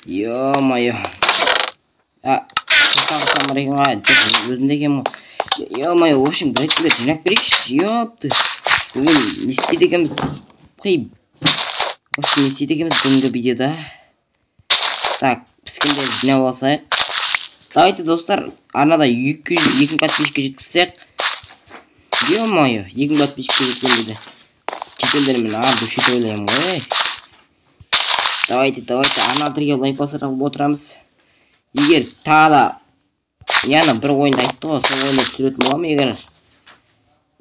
Ё-моё. А, тоқтағысам бар екен ғой. Жоқ, өзімде екен ғой. Ё-моё, в общем, бір реттілер жинап берейікші. Ёпты. Бүгін не істейді екенбіз? Қи. В общем, не істейді екенбіз бүгінгі видеода? Так, піскендерді жинап алсайық. Давайте, достар, арнада 202 подписчикке жеткізсек. Ё-моё, 2000 подписчикке жеткенде шетелдермен души ойлаймын ғой. Давайте, давайте, ана бірге лайк басып отырамыз. Егер тағы да яғни бір ойынды айтты ғой, сол ойынды түсіретін боламын. Егер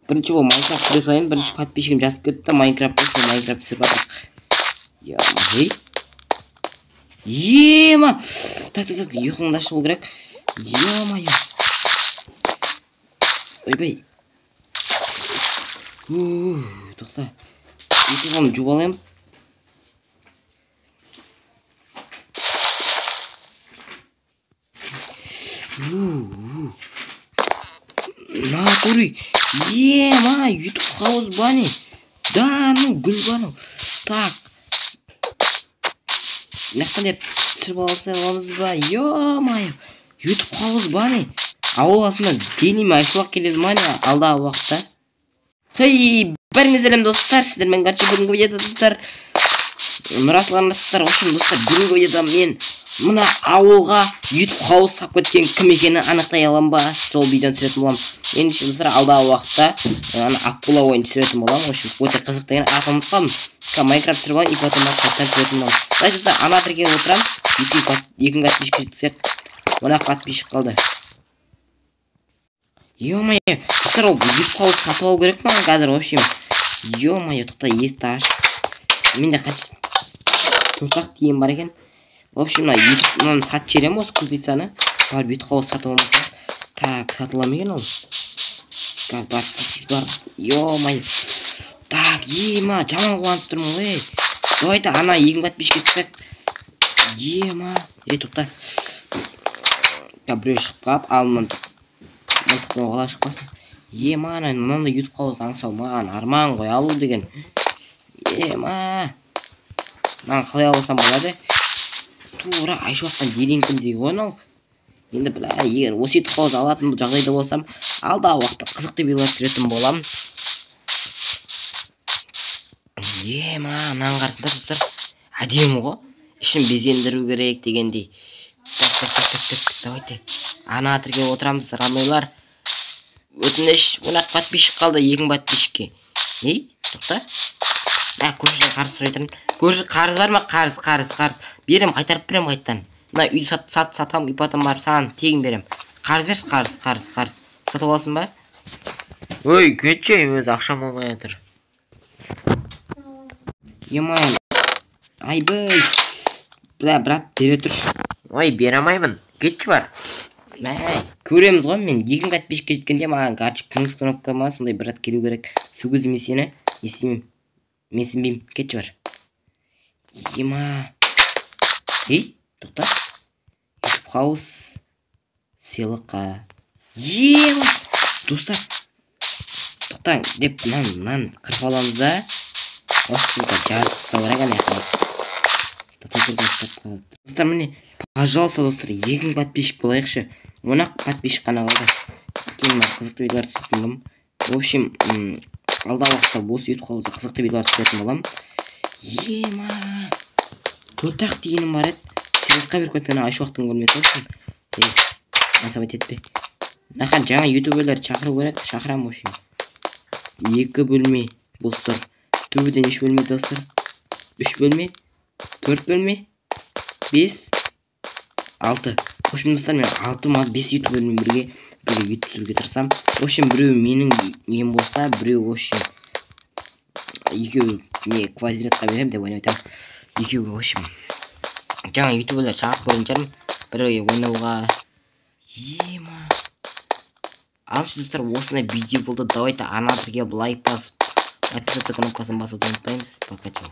бірінші болып Майнкрафт түсіре салайын, бірінші подписчигім жазып кетті, Майнкрафт, сол Майнкрафт түсіріп жатырық. Ема! Так, так, так, ұйқыңды ашып керек. Ё-моё. Ойбай. Тоқта. Ұйқымды жуып алаймыз. Натури. Ема, YouTube хаус бани. Да, ну, гүл бану. Так. Мына деп түсіріп алса аламыз ба? Ё-моё. YouTube хаус бани. Ауыл қасында денеме айшуақ келеді ма не алдағы уақытта? Хей, бәріңізге сәлем достар, сіздермен короче бүгінгі видеода достар Нұрасыландасыздар. В общем, достар, бүгінгі видеода мен мына ауылға YouTube хаус сап кеткен кім екенін анықтай аламын ба? Сол видеоны түсіретін боламын. Ендеше достар, алдағы уақытта ана акула ойын түсіретін боламын. В общем, өте қызық деген атын ұмытып қалдым. Майнкрафт түсіріп алайын, и потом қайтадан түсіретін боламын. Давайте, достар, ана тіркеліп отырамыз. 2000 подписчик жетсек, 10 подписчик қалды. Ё-моё, достар, ол YouTube хаус сатып алу керек маған қазір, в общем. Ё-моё, тоқта, есікті аш. Менде қанша 4-ақ тиын бар екен. В общем, мына YouTube мынаны сатып жіберемін осы кузницаны. Барып YouTube хаус сатып алмаса. Так, сатыла ма екен ол? Қазір барып тез барып. Ё-моё. Так, ема, жаман қуанып тұрмын ғой. Давайте ана 2000 подписчикке түссек. Ема, ей, тоқта. Біреу шығып қалып, ал мылтықтың оғала шықпасын. Ема, ана мынандай YouTube хаус аңсау маған арман ғой алу деген. Ема. Мынаны қалай алсам болады? Тура Айшуақтан дереңкіндей ғой анау. Енді бля, егер осы YouTube хаус алатын жағдайда болсам, алдағы уақытта қызықты видеолар түсіретін боламын. Ема, мынаны қарасаңдар, достар, әдемі ғой. Ішін безендіру керек дегендей. Так, так, так, так, так, давайте. Ана тіркеліп отырамыз, роднойлар. Өтініш, 10 подписчик қалды, 2000 подписчикке. Ей, тоқта. Ә, көршіден қарыз сұрай тұрмын. Көрші қарыз бар ма? Қарыз, қарыз, қарыз. Берем, қайтарып берем қайтадан. Мына үйді сат, сатам, и потом барып саған тегін берем. Қарыз берші, қарыз, қарыз, қарыз. Сатып аласың ба? Ой, кетші, өз ақшам болмай жатыр. Ё-моё. Айбай. Бля, брат, бере тұршы. Ой, бере алмаймын. Кетші бар. Мә, көреміз ғой, мен 2000 подписчикке жеткенде маған короче күміс кнопка ма сондай брат келу керек. Сол кезде мен сені естимін. Мен сенбеймін. Кетші бар. Ема. Ей, тоқта. YouTube хаус сыйлыққа. Ема. Достар. Тоқтаң деп мынаны қырып аламыз да. Осы жазып тастау керек ана жаққа. Достар, міне, пожалуйста, достар, 2000 подписчик болайықшы. 10 подписчик қана қалды. Кейін мына қызықты видеолар түсіретін боламын. В общем, алдағы уақытта осы YouTube хауста қызықты видеолар түсіретін боламын. Ема. 4-ақ тиыным бар еді. Сыйлыққа беріп кеткен Айшуақтың көрмесі, в общем. Ей, насабат етпе. Мына жаңа ютуберлерді шақыру керек, шақырамын, в общем. 2 бөлме, достар. Төбеден 3 бөлме, достар. 3 бөлме, 4 бөлме, 5, 6. В общем, достар, мен 6 ма 5 ютубермен бірге ютуб түсіруге тырысамын. В общем, біреу менің нем болса, біреу, в общем, екеуі не квадратқа беремін деп ойлап айтамын. Екеуі, в общем, жаңа ютуберлер шақырып көрген шығармын. Бірге ойнауға. Ема. Алшы, достар, осындай видео болды. Давайте ана бірге лайк басып, подписаться кнопкасын басуды ұмытпаймыз. Пока, чао.